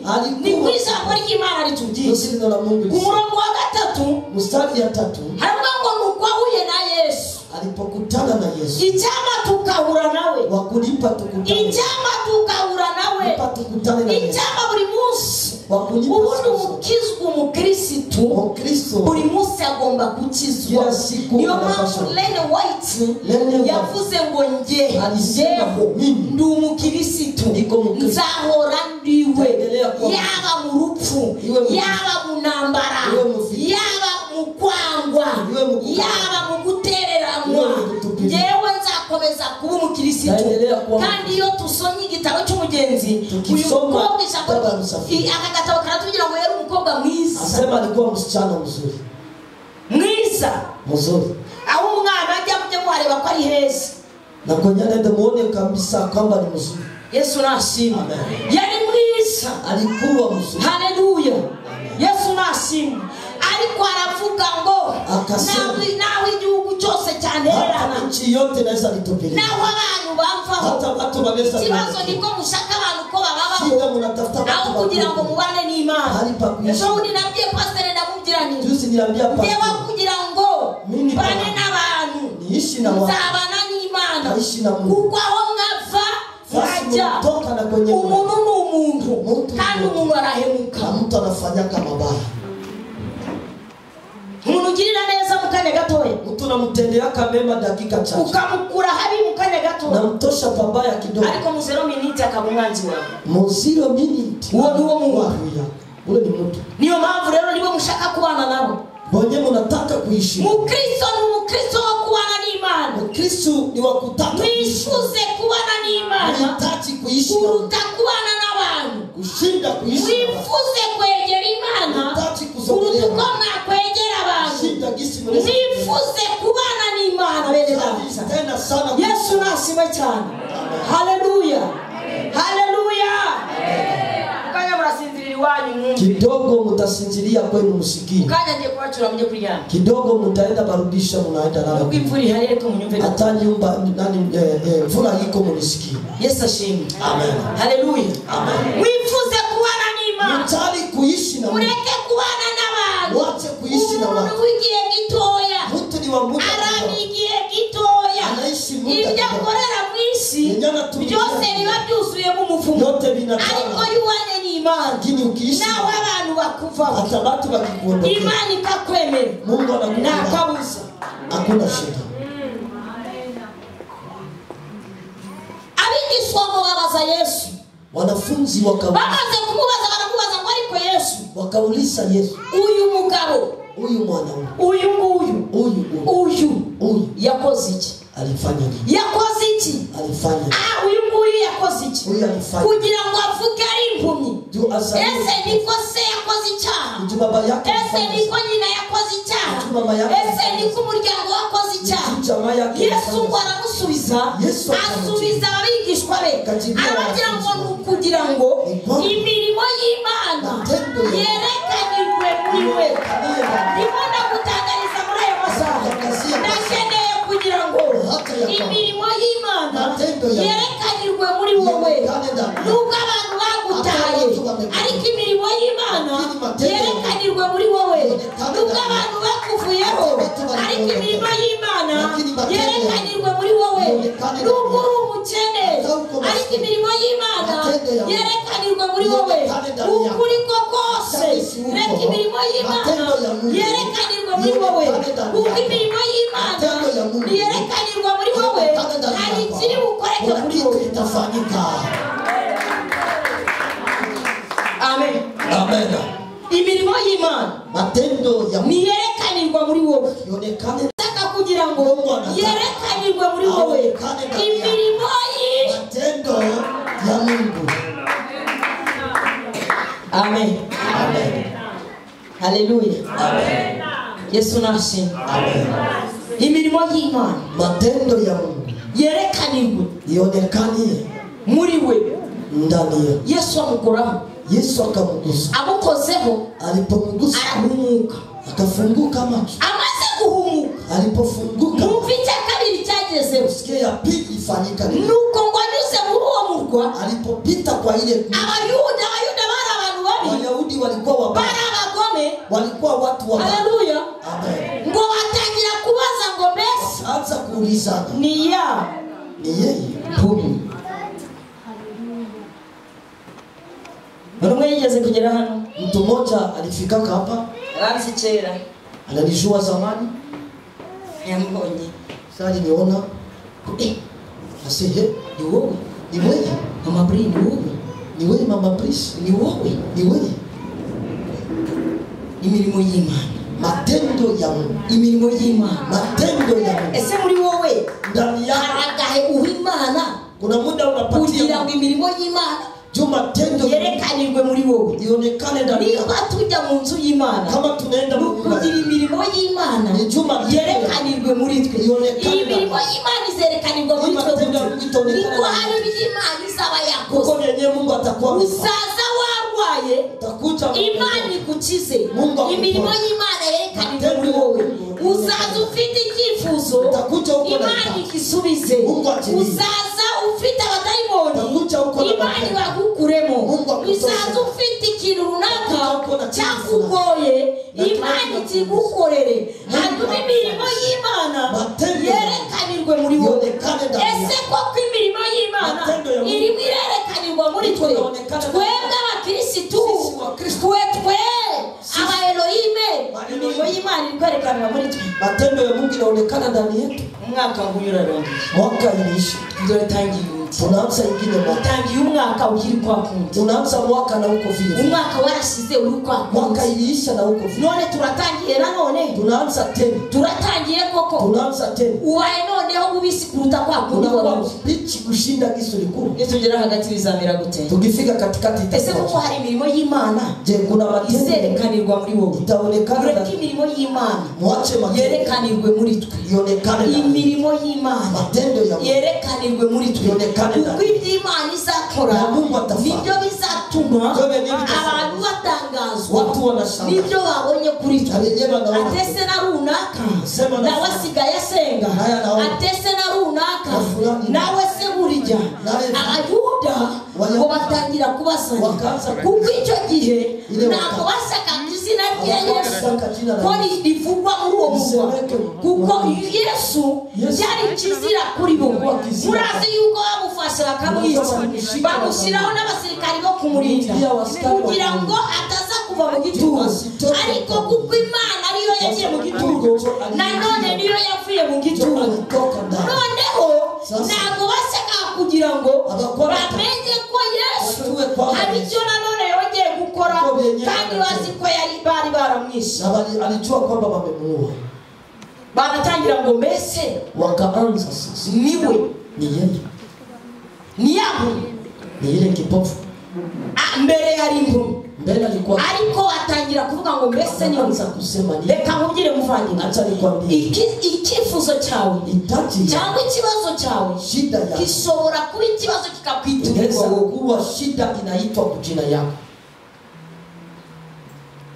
A: Ni ku ijambo ry'Imana ritubwiye
B: ku
A: murongo wa 3,
B: mstari ya 3,
A: haravuga ngo nuko ahuye na Yesu,
B: alipokutana na Yesu,
A: icyama tukahura nawe,
B: wakulipa tukutane,
A: icyama tukahura nawe,
B: tukutane na Yesu,
A: icyama buri munsi.
B: Wakulipa
A: ubundi umukizwa umukirisitu buri munsi agomba gukizwa. Niyo mpamvu Lene White yavuze ngo nge ndi umukirisitu, nzahora ndiwe, yaba mu rupfu, yaba mu ntambara, yaba mu kwangwa, yaba mu gutereranwa, yewe nzakomeza kuba umukirisitu. Kandi iyo tusomye igitabo cy'umugenzi, uyu mukobwa ijambo aka gatabo karatubwira ngo yari umukobwa mwiza,
B: asema alikuwa msichana mzuri,
A: mwiza
B: mzuri,
A: aho umwana ajya mujye muhareba ko ari heza,
B: na kwenye nende muone kabisa kwamba ni mzuri.
A: Yesu nashimwe, yari mwiza,
B: alikuwa mzuri.
A: Haleluya, Yesu nashimwe. Ariko aravuga ngo nawe igihugu cyose cyantererana,
B: nchi yote naweza nitupilia,
A: naho abantu bamvaho,
B: hata watu wanaweza.
A: Ikibazo niko mushaka abantu ko bababaho, aho kugira ngo mubane n'Imana. Ejo bundi nabwiye pastor, ndamubwira nti
B: juzi niliambia pastor,
A: ngewe kugira ngo mbane n'abantu,
B: niishi na watu,
A: nzabana n'Imana,
B: naishi na Mungu,
A: kuko aho mwava mwajya, umuntu ni umuntu, kandi umuntu arahemuka,
B: mtu anafanyaka mabaya.
A: Umuntu ugirira neza mu kanya gatoya,
B: mtu unamtendeaka mema dakika chache,
A: ukamukura habi mu kanya gatoya,
B: namtosha pabaya kidogo,
A: ariko mu 0 minute akaba umwanzi wawe,
B: mu 0 minute
A: uwo ni wo muntu,
B: ule ni mtu.
A: Niyo mpamvu rero nibo mushaka kubana nabo,
B: bonye munataka kuishi.
A: Mukristo ni umukristo wo kubana n'Imana,
B: Mukristo ni wa kutaka,
A: mwifuze kubana n'Imana,
B: mhitaji kuishi
A: kuruta kubana n'abantu,
B: kushinda kuishi,
A: mwifuze kwegera Imana kuruta uko mwakwegera abantu, mwifuze kubana n'Imana bene data. Yesu nashimwe cyane. Haleluya, haleluya. Mukanya murasinzirira iwanyu mwumve
B: kidogo, mtasinziria kwenu msikie.
A: Mukanya ngiye kubacura mujye kuryama
B: kidogo, mtaenda barudisha, munaenda lala.
A: Kuko imvura ihari ariko munyumve,
B: hata nyumba nani mvura iko munisikie.
A: Yesu ashimwe.
B: Amen.
A: Haleluya.
B: Amen.
A: Mwifuze kubana n'Imana,
B: mtari kuishi na Mungu,
A: mureke kubana n'abantu,
B: wache kuishi na watu.
A: Umuntu w'igihe gitoya,
B: mtu ni wa muda,
A: arama igihe gitoya,
B: anaishi muda,
A: ibyo akorera mu isi byose biba byuzuyemo umuvumo, ariko iyo ubanye n'Imana,
B: lakini ukiishi
A: naho abantu bakuvaho,
B: hata watu wakikuondokea,
A: Imana ikakwemera,
B: Mungu anakukubali,
A: nta kabuza,
B: hakuna shida.
A: Abigishwa ngo babaza Yesu,
B: wanafunzi wakauliza,
A: bamaze kumubaza baramubaza ngo ariko Yesu,
B: wakauliza Yesu,
A: uyu mugabo,
B: uyu mwanaume,
A: uyu nguyu,
B: uyu
A: uyu yakoze iki?
B: Alifanya nini?
A: Yakoze iki?
B: Alifanya.
A: Uyu nguyu yakoze iki?
B: Uyu alifanya.
A: Kugira ngo avuke ari impumyi. Ese niko se yakoze icyaha?
B: Baba yake.
A: Ese niko nyina yakoze icyaha?
B: Mama yake.
A: Ese niko umuryango wakoze icyaha? Yesu ngo aramusubiza, asubiza abigishwa be, arababwira ngo ni ukugira ngo imirimo y'Imana yerekanirwe muri we. Ndimo ndagutangariza muri aya masaha, ndakeneye kugira ngo imirimo y'Imana Ukuri ko kose, reka imirimo y'Imana yerekanirwe muri wowe. Kuko imirimo y'Imana yerekanirwa muri wowe, hari ikiri bukoreke muri wowe. Amen.
B: Amen.
A: Imirimo y'Imana
B: matendo ya
A: Mungu yerekanirwa muri wowe.
B: Ionekane
A: kugira ngo yerekanirwe muri wowe. Imirimo
B: matendo ya Mungu.
A: Amen.
B: Amen.
A: Haleluya.
B: Amen.
A: Yesu nashimwe.
B: Amen.
A: Imirimo y'Imana
B: matendo ya Mungu
A: yerekanirwe
B: ionekane
A: muri we
B: ndani.
A: Yesu amukoraho.
B: Yesu akamgusa.
A: Amukozeho,
B: alipomgusa
A: arahumuka,
B: akafunguka macho.
A: Amaze guhumuka,
B: alipofunguka,
A: mwumva icya kabiri cyagezeho.
B: Sikia ya pili ifanyika.
A: Nuko ngo anyuze muri uwo murwa,
B: alipopita kwa ile
A: Abayuda bari abantu babi.
B: Wayahudi walikuwa wabaya,
A: bari abagome,
B: walikuwa watu wabaya.
A: Haleluya.
B: Amen.
A: Ngo batangira kubaza ngo mbese,
B: anza kuulizana,
A: ni ya
B: ni yeye
A: mpumyi. Umwe yigeze kugera hano,
B: mtu mmoja alifika hapa,
A: aranzi kera,
B: analijua zamani,
A: yambonye.
B: Sasa aliniona, ase ni wewe, ni wewe
A: Mama Bri, ni wewe,
B: ni wewe Mama Pris,
A: ni wewe,
B: ni wewe.
A: Imirimo y'Imana,
B: matendo ya Mungu,
A: imirimo y'Imana,
B: matendo ya Mungu.
A: Ese muri wowe
B: ndani yako
A: haragahe uw'Imana,
B: kuna muda unapatia
A: kugira ngo imirimo y'Imana
B: matendo
A: yerekanirwe muri wowe,
B: ionekane ndani yako.
A: Niba tujya mu nzu y'Imana,
B: kama tunaenda mu nyumba,
A: kugira imirimo y'Imana yerekanirwe muri twe. Imirimo y'Imana izerekanirwa muri twe, niko hari iby'Imana izaba yakoze.
B: Kuko yenyewe Mungu atakuwa
A: uzaza warwaye, Imana igukize. Imirimo y'Imana yerekanirwe muri wowe. Uzaza ufite icyifuzo, Imana igisubize. Uzaza ufite abadayimoni, Imana ibagukuremo. Uzaza ufite ikintu runaka cyakugoye, Imana ikigukorere. Hanyuma imirimo y'Imana yerekanirwe muri wowe. Ese koko imirimo y'Imana irimo irerekanirwa muri twe? Twebwe abakirisitu, twe aba Elohime, imirimo y'Imana iri kwerekanwa muri twe.
B: Matendo ya Mungu inaonekana ndani yetu.
A: Umwaka nguyu urarangiye,
B: mwaka iliisha,
A: turatangiye undi.
B: Tunaanza ingine mwaka.
A: Utangiye umwaka ukiri kwa kundi.
B: Tunaanza mwaka na uko vile.
A: Umwaka warashize uri kwa kundi.
B: Mwaka iliisha na uko vile.
A: None turatangiye nanone.
B: Tunaanza tena.
A: Turatangiye koko.
B: Tunaanza tena.
A: Uwaye noneho mubisi kuruta kwa kundi
B: wawe. Bichi kushinda kisu likuu.
A: Nitugera hagati bizamera gute?
B: Tukifika katikati
A: ese koko hari imirimo y'Imana?
B: Je, kuna matendo
A: izerekanirwa muri wowe?
B: Itaonekana.
A: Mureke imirimo y'Imana
B: mwache matendo
A: yerekanirwe muri twe.
B: Ionekane.
A: Imirimo y'Imana
B: matendo ya Mungu
A: yerekanirwe muri twe. Kuko iby'Imana izakora nibyo bizatuma abantu batangazwa nibyo babonye kuri twe. Atese na runaka nawe asigaye asenga, atese na runaka nawe se burya. Abayuda ngo batangira kubasanya, kuko icyo gihe ntabwo bashakaga izina rya Yesu ko rivugwa muri uwo murwa, kuko Yesu yari ikizira kuri bo. Murazi yuko bamufashe bakamwica, bamushyiraho n'abasirikari bo kumurinda kugira ngo ataza kuva mu gituro. Ariko kuko Imana ariyo yagiye mu gituro, nanone niyo yavuye mu gituro. Noneho ntabwo bashakaga kugira ngo bamenye ko Yesu hari icyo nanone yongeye gukora, kandi bazi ko yari bari baramwishe.
B: Alijua kwamba wamemuua.
A: Banatangira ngo mbese
B: wakaanza sasa,
A: niwe
B: ni yeye,
A: ni yangu,
B: ni ile kipofu.
A: Mbere yari impumyi,
B: mbere alikuwa,
A: ariko atangira kuvuga ngo mbese ni
B: anza kusema ni.
A: Reka nkubwire muvandimwe,
B: acha nikwambie,
A: icyifuzo cyawe
B: itaji
A: cyangwa ikibazo cyawe
B: shida yako
A: gishobora kuba ikibazo kikakwitirirwa
B: kuwa shida inaitwa kwa jina yako.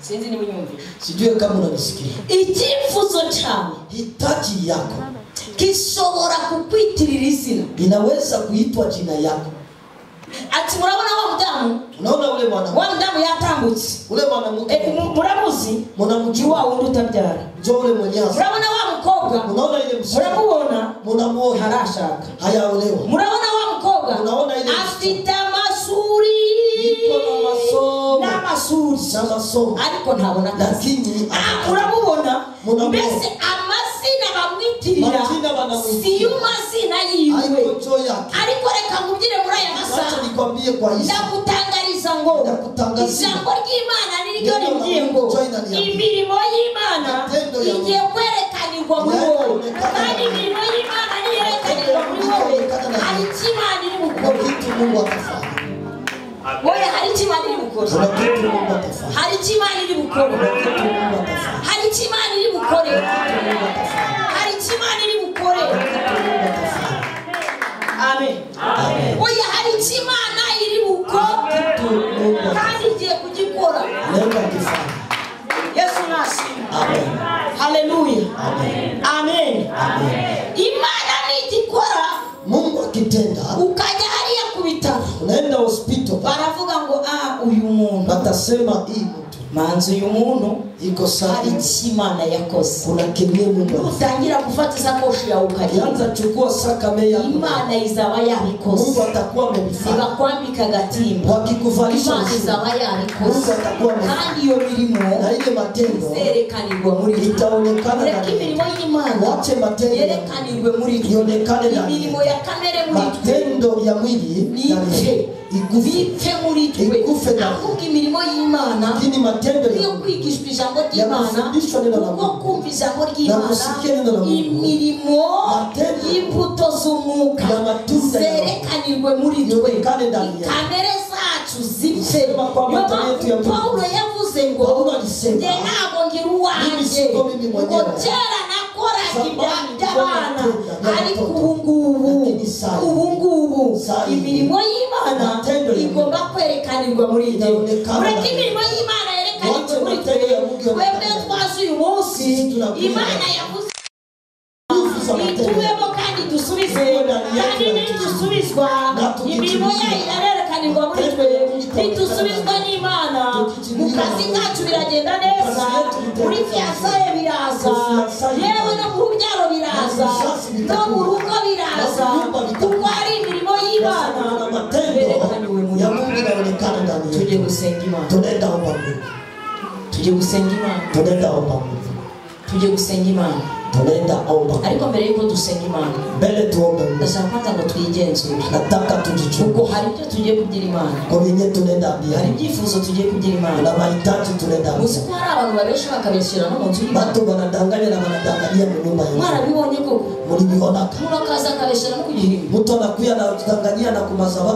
A: Sinzi niba unyumvisha.
B: Sijui kama unanisikia.
A: Icyifuzo cyawe,
B: hitaji yako
A: gishobora kukwitirira izina,
B: inaweza kuitwa jina yako.
A: Ati murabona wa mudamu?
B: Unaona ule mwanamke?
A: Wa mudamu yatambutse.
B: Ule mwanamke.
A: Muramuzi?
B: Mnamjua
A: wa wundi utabyara.
B: Njoo ule mwenyewe.
A: Murabona wa mukobwa?
B: Unaona ile msichana?
A: Muramuona?
B: Mnamuona.
A: Harashaka.
B: Hayaolewa.
A: Murabona wa mukobwa?
B: Unaona ile
A: afite amasuri.
B: Iko na masomo.
A: ariko ntabona akazi. Uramubona mbese amazina bamwitirira siyo mazina yiwe. Ariko reka nkubwire muri aya masaha, ndagutangariza ngo ijambo ry'Imana niryo rimbwiye ngo imirimo y'Imana igiye kwerekanirwa muri wowe, kandi imirimo y'Imana niyerekanirwa muri wowe hari icyo Imana iri bukore. Oya, hari icyo Imana iri bukore. Hari icyo Imana iri bukore. Hari icyo Imana iri bukore. Hari icyo Imana iri bukore. Amen. Oya, hari icyo Imana iri bukore kandi igiye kugikora. Yesu nashimwe.
B: Amen.
A: Haleluya.
B: Amen.
A: Amen. Imana nigikora,
B: Mungu akitenda,
A: ukajya hariya ku bitaro,
B: unaenda hospital,
A: baravuga ngo uyu muntu,
B: batasema hii mtu
A: manzi uyu muntu
B: iko sawa,
A: hari icyo Imana yakoze.
B: Kuna kenye Mungu.
A: Utangira gufata isakoshi yawe ukagenda,
B: anza chukua sakame yako,
A: Imana izaba yabikoze.
B: Mungu atakuwa amebifanya.
A: Nibakwambika agatimba,
B: wakikuvalisha,
A: Imana izaba yabikoze.
B: Mungu atakuwa amebifanya.
A: Kandi iyo mirimo
B: na ile matendo
A: izerekanirwa muri twe.
B: Itaonekana.
A: Reka imirimo y'Imana
B: wache matendo
A: yerekanirwe muri twe.
B: Ionekane ndani.
A: Imirimo ya kamere muri twe,
B: matendo ya mwili
A: nipfe, bipfe muri twe.
B: Ikufe ndani.
A: Ahubwo imirimo y'Imana
B: lakini matendo
A: yo kwigishwa ijambo ry'Imana,
B: kufundishwa neno la
A: kuko
B: Mungu,
A: kumva ijambo ry'Imana,
B: kusikia neno la Mungu,
A: imirimo y'imbuto z'umwuka
B: ya matunda ya Roho
A: zerekanirwe muri twe,
B: ionekane ndani yetu.
A: Kamere zacu zipfe.
B: Sema kwamba
A: Niyo
B: tabia yetu ya
A: mpamvu
B: mwili.
A: Paulo yavuze ngo
B: Paulo alisema,
A: njye ntabwo ngira uwanjye,
B: mimi siko mimi
A: ngo
B: mwenyewe.
A: kera nakoraga
B: Zamani
A: iby'abana,
B: nilikuwa natenda
A: ariko
B: vya
A: ubu ngubu,
B: Lakini saa hii,
A: ubu ngubu
B: saa hii,
A: imirimo y'Imana
B: matendo ya
A: igomba kwerekanirwa muri twe.
B: Inaonekana
A: Mureke
B: ndani
A: imirimo y'Imana yerekanirwe
B: Wache
A: muri twe.
B: matendo ya Mungu
A: Twebwe
B: yaonekane.
A: twaje uyu munsi,
B: Sisi tunakuja.
A: Imana yavuze
B: Nguvu za matendo.
A: itubemo kandi dusubize,
B: Tuwe ndani yetu
A: kandi
B: na
A: nidusubizwa
B: Na tukitimia.
A: imirimo yayo irarerekanirwa muri twe. Nidusubizwa n'Imana mu kazi kacu biragenda neza, muri fiansaye biraza, yewe no mu rubyaro biraza, no mu rugo biraza, kuko hari imirimo y'Imana
B: Kuna matendo
A: yerekaniwe muri
B: ya
A: twe.
B: Mungu inaonekana ndani
A: Tujye
B: yetu.
A: gusenga Imana,
B: Tunaenda omba Mungu.
A: tujye gusenga Imana,
B: Tunaenda omba Mungu.
A: tujye gusenga Imana.
B: Tunaenda omba Mungu.
A: Ariko mbere yuko dusenga Imana,
B: Mbele tuombe Mungu.
A: ndashaka kwanza ngo twigenzure,
B: Nataka tujichunguze.
A: kuko hari ibyo tugiye kubwira Imana,
B: Kwa vyenye tunaenda ambia.
A: hari ibyifuzo tugiye kubwira Imana.
B: Na mahitaji tunaenda ambia.
A: Muzi ko hari abantu babesha bakabeshyira no mu nzu y'Imana.
B: Watu wanadanganya na wanadanganyia mu nyumba ya Mungu.
A: Mwarabibonye koko?
B: Mlivionaka.
A: Umuntu akaza akabeshyira no ku gihimba.
B: Mtu anakuya na kudanganyia na kumazaba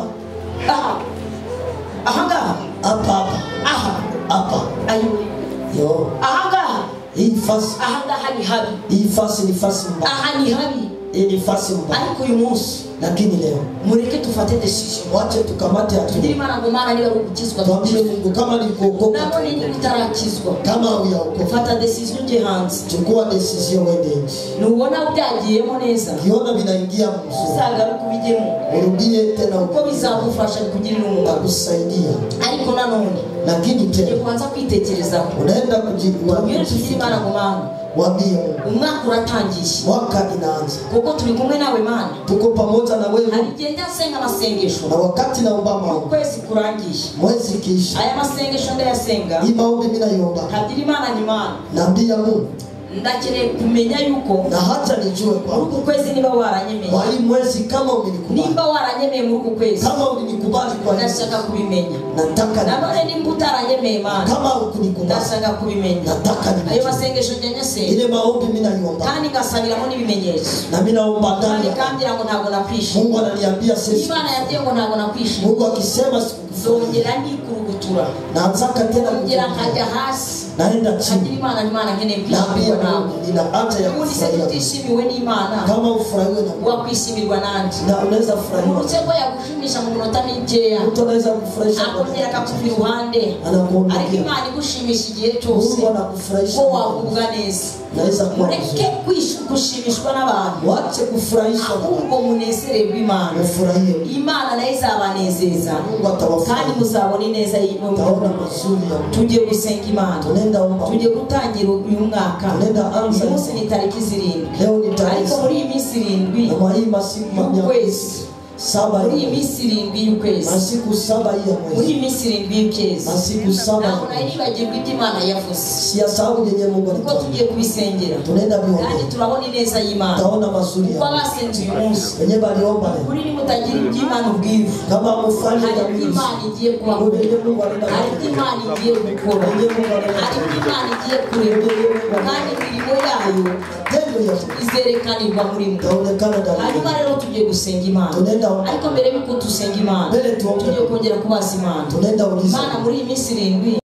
A: Aha aha ngaha,
B: hapa hapa
A: aha
B: hapa.
A: ayiwe,
B: Yo,
A: aha ngaha,
B: hii fasi,
A: aha ngaha ni habi,
B: hii fasi ni fasi mbaya.
A: aha ni habi.
B: Hii ni fasi mbaya.
A: Ariko uyu munsi
B: Lakini leo
A: mureke tufate decision,
B: wache tukamate
A: tugire
B: hatua.
A: Imana ngo Mana niba ari ugukizwa,
B: Tuambie Mungu kama ni kuokoka,
A: nanone niba utarakizwa
B: kama hujaokoka,
A: fata decision ujye hanze.
B: chukua decision uende nje.
A: Nubona byagiyemo neza,
B: Ukiona vinaingia mzuri,
A: uzagaruke ubijyemo,
B: urudie tena
A: kuko
B: uko
A: bizagufasha kugirira umumaro.
B: itakusaidia.
A: Ariko nanone
B: Lakini
A: tugiye
B: tena
A: kubanza kwitekerezaho,
B: unaenda
A: tubwire tugire Imana ngo Mana,
B: kuwaambie Mungu,
A: umwaka uratangiye,
B: mwaka inaanza,
A: kuko turi kumwe nawe Mana.
B: tuko pamoja na wewe.
A: Hari igihe njya nsenga amasengesho,
B: Na wakati naomba maombi,
A: ukwezi kurangiye,
B: mwezi kisha,
A: aya masengesho ndayasenga,
B: hii maombi mimi naiomba,
A: nkagira Imana ni Mana,
B: naambia Mungu
A: ndakeneye kumenya yuko
B: na hata nijue
A: muri
B: kwamba
A: uku kwezi niba waranyemeye,
B: kwa hii mwezi kama umenikubali,
A: nimba waranyemeye muri uku kwezi,
B: kama ulinikubali kwa hii,
A: ndashaka kubimenya.
B: nataka
A: Nanone nimba utaranyemeye Mana,
B: kama hukunikubali,
A: ndashaka kubimenya.
B: nataka
A: Ayo
B: nijue.
A: masengesho njya nyasenga,
B: Ile maombi mimi naiomba
A: kandi ngasabiramo n'ibimenyetso,
B: na mimi naomba ndani
A: kandi
B: ya
A: ikambwira ngo ntabwo nakwishima.
B: Mungu ananiambia sisi,
A: Imana yabwiye ngo ntabwo nakwishima,
B: Mungu akisema sikukufurahia,
A: nzongera nikurugutura,
B: naanzaka tena
A: nongera
B: kutulia,
A: nkajya hasi,
B: naenda
A: nkagira
B: chini,
A: Imana Imana nkeneye
B: naambia
A: kwishimirwa nawe.
B: Mungu nina haja ya
A: Ubundi se
B: kufurahia.
A: tutishimiwe n'Imana,
B: Kama ufurahiwe na Mungu
A: wakwishimirwa nande?
B: na unaweza furahiwa,
A: Umuntu ko yagushimisha mu minota mikeya,
B: mtu anaweza kufurahisha kwa
A: akongera
B: dakika
A: akakuva
B: chache,
A: iruhande, ariko
B: anakuondokea.
A: Imana igushimisha igihe cyose,
B: Mungu anakufurahisha,
A: ko wagubwa neza.
B: naweza kuwa
A: Mureke
B: mzuri.
A: gushimishwa n'abantu,
B: Wache kufurahishwa na watu,
A: ahubwo munezererwe Imana.
B: mufurahie Mungu.
A: Imana nayo izabanezeza,
B: Mungu
A: kandi
B: atawafurahisha,
A: muzabona ineza y'Imana.
B: taona mazuri ya Mungu.
A: Tugiye gusenga Imana,
B: Tunaenda omba,
A: tugiye gutangira uyu mwaka.
B: tunaenda anza
A: Uyu munsi ni tariki 7,
B: leo ni tarehe
A: ariko muri iyi minsi 7
B: na mwa hii masiku
A: y'ukwezi
B: Saba
A: Muri iyi
B: ya mwezi.
A: minsi 7 y'ukwezi,
B: Masiku 7 ya
A: muri
B: mwezi.
A: iyi minsi 7 y'ukwezi,
B: Masiku 7
A: ntabwo
B: ya
A: nari
B: mwezi.
A: nibagirwa ibyo Imana yavuze,
B: Siyasahau yenye Mungu
A: kuko
B: alituambia.
A: tugiye kubisengera
B: Tunaenda
A: kandi
B: viombea.
A: turabona ineza y'Imana.
B: Taona mazuri
A: Kuko
B: ya
A: abasenze uyu munsi,
B: wenye baliomba leo.
A: kuri nimutagira iby'Imana ubwivu,
B: Kama mufanye
A: hari
B: ya
A: ibyo
B: mwezi.
A: Imana igiye kubakora,
B: Wenye Mungu anaenda
A: hari ibyo Imana igiye gukora,
B: Wenye Mungu anaenda
A: hari ibyo Imana igiye kurema, kandi imirimo yayo
B: matendo ya Mungu
A: izerekanirwa muri mwe.
B: taonekana ndani.
A: Hanyuma rero tugiye gusenga Imana,
B: Tunaenda
A: ariko mbere y'uko dusenga Imana
B: mbele tuombe.
A: tugiye kongera kubaza Imana.
B: Tunaenda uliza.
A: Imana muri iyi minsi 7